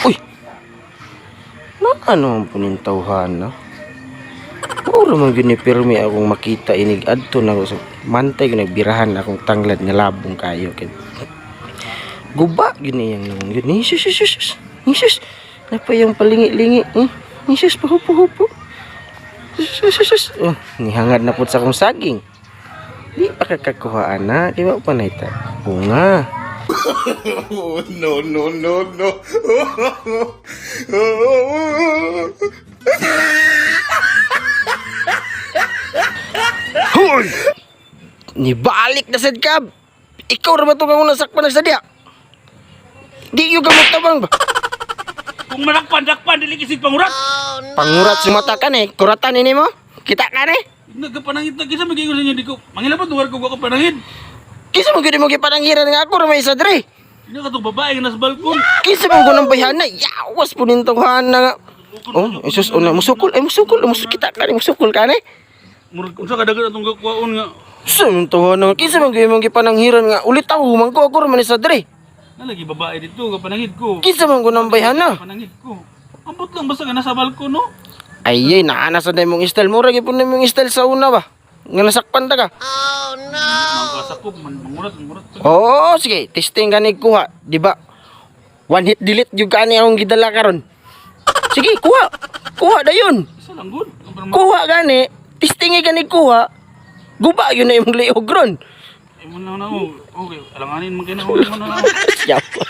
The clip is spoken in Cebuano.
Uy! Na ano ang punintawhan na? Mura man gyud ni pirmi akong makita inig adto na ko sa mantay gyud nagbirahan akong tanglad nga labong kayo kay guba gyud niyang nung yun. Jesus, Jesus, Jesus. Jesus. Napa yung palingi-lingi. Eh? Jesus, pahupo-hupo. Jesus, Jesus. Oh, nihangad na po sa akong saging. Di pa kakakuhaan na. Di ba pa na ita? Bunga. Oh, no, no, no, no. Hoy! Nibalik na sad ka! Ikaw ra ba itong ang unang sakpan ng sadya? Di yung gamot tabang ba? Kung manakpan, dakpan, dili kisig pangurat. Pangurat sumata ka ni. Kuratan ini mo. Kita ka ni. Nagkapanangit na kisa magiingon sa inyo di ko. Mangilabot lugar ko wa ko panangit. Kinsa mo gyud mo gipananghiran nga ako ra may isa dre. Hindi ka tong babae nga nasa balkon. Kinsa mo gunang bayhana? Yawas po nintong hana nga. Oh, Jesus, una musukol, ay musukol, musukol kita ka ni, musukol ka ni. Murag unsa ka dagan atong gakuhaon nga. Sa mong tuhana nga, kinsa man gyud mong gipananghiran nga ulit ako man ko ako ra man isa dre. Nalagi babae dito kapanangit ko. Kinsa man gunang bayhana? Panangit ko. Ambot lang basta nga nasa balkon, no? Ay, ay, naana sa mong style. Mura gyud po na mong style sa una ba? Nga nasakpan ta ka. Mangkasakop man mangurat mangurat. Oo, sige, testing gani kuha, di ba? One hit delete yung kani akong gidala karon. Sige, kuha. Kuha dayon. Isa lang gud. Kuha gani, testing gani kuha. Guba yun na imong liog ron. Imo na na oh. Okay, alanganin man kay na. Imo na na. Yawa.